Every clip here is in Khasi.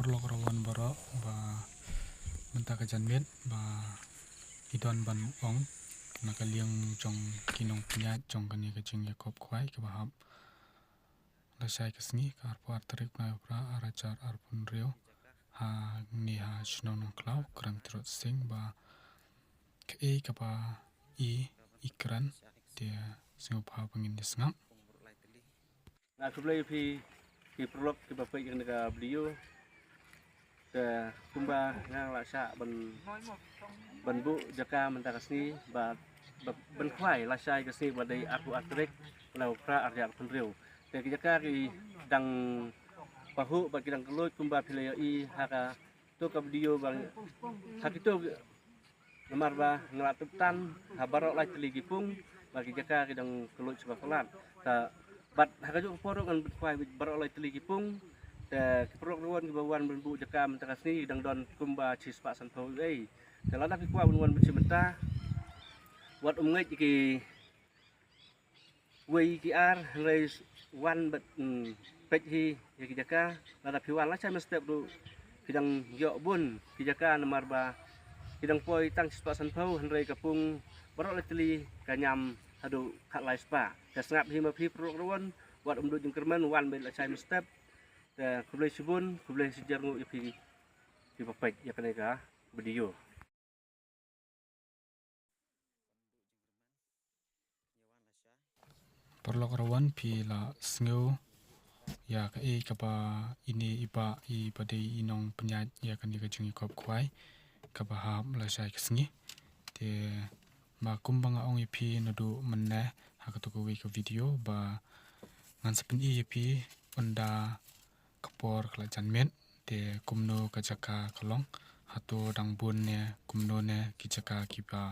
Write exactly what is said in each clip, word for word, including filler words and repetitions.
Paralok ruh wan baroh ba mynta ka janmiet ba i don ban ong na ka liang jong ki nongpynïaid jong kane ka jingïakop khwai kaba hap lashai ka sngi ka arphew ar tarik bnai u Phra ar hajar arphew hynriew hangne ha shnong Nongkhlaw, Kren Tirot Sing ba kaei kaba i i kren te sngewbha ba ngin ïa sngap. Nga khublei ïa phi ki paralok kiba peit ïa kane ka video. Te kumba nga la shah ban, ban buh jaka mynta ka sngi ba, ba ban khwai lashai ka sngi ba dei arphew ar tarik bnai u Phra ar hajar arphew hynriew. Te ki jaka ki dang pahuh bad ki dang kylluid kumba phi la ïohi ha kato ka video ba ha kito. Namar ba nga la tip tan ha baroh lai tylli ki pung ba ki jaka ki dang kylluid sha ba palat. Te bad ha kajuh ka por ruh ngan pynkhwai baroh lai tylli ki pung. Te ki paralok ruh wan kiba wan ban buh jaka mynta ka sngi ki dang don kumba shispah sanphew ei. Te lada phi kwah ban wan ban shim bynta, wat ym ngeit ïa ki wei ki ar, hynrei wan bad, mm, peit hi ïa ki jaka. Lada phi wan lashai mynstep ruh phi dang ïoh bun ki jaka namar ba ki dang poi tang shispah sanphew hynrei ka pung baroh lai tylli ka ñiam haduh khatlai spah. Te sngap hi ma phi paralok ruh wan, wat ym duh jingkyrmen, wan beit lashai mynstep. Te khublei shibun, khublei shihajar nguh ïa phi kiba peit ïa kane ka video. Paralok ruh wan, phi la sngew ïa kaei kaba ine i bah iba dei i nongpynïaid ïa kane ka jingïakop khwai kaba hap lashai ka sngi. Te ma kumba nga ong ïa phi naduh mynne ha kato kawei ka video ba ngan sa pyni ïa phi ynda ka por ka la janmiet te kumno ka jaka ka long, hato dang bun ne kumno ne ki jaka kiba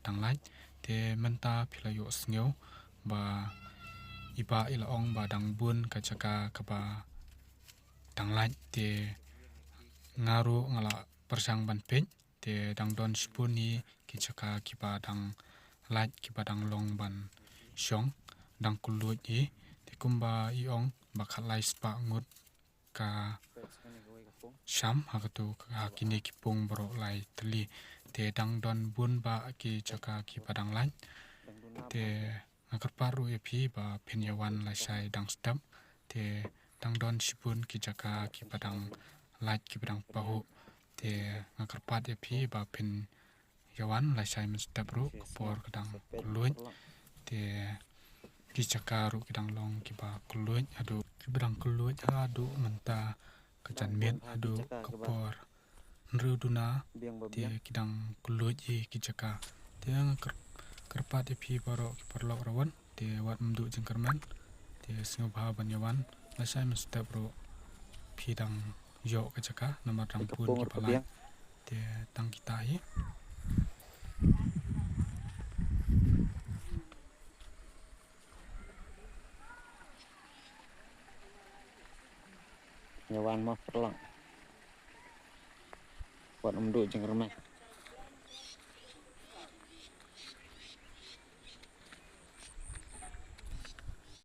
dang lait. Te mynta phi la ïohsngew ba i bah i la ong ba dang bun ka jaka kaba dang lait. Te nga ruh nga la pyrshang ban peit, te dang don shibun hi ki jaka kiba dang lait, kiba dang long ban shong, dang kylluid hi. Te kumba i ong ba khatlai spah ngut ka sham ha kato, ha kine ki pung baroh lai tylli. Te dang don bun bah ki jaka kiba dang lait. Te nga kyrpad ruh ïa phi ba phin ïa wan lashai dang step. Te dang don shibun ki jaka kiba dang lait, kiba dang pahuh. Te nga kyrpad ïa phi ba phin ïa wan lashai mynstep ruh ka por ka dang kylluid. Te ki jaka ruh ki dang long kiba kylluid haduh, kiba dang kylluid haduh mynta ka janmiet haduh ka por hynriew duna. Te ki dang kylluid hi ki jaka. Te nga kyr-, kyrpad ïa phi baroh ki paralok ruh wan, te wat ym duh jingkyrmen. Te sngewbha ban ïa wan lashai mynstep ruh phi dang ïoh ka jaka namar dang bun kiba lait. Te tang kita hi. Ïa wan mo paralok. Wat ym duh jingkyrmen.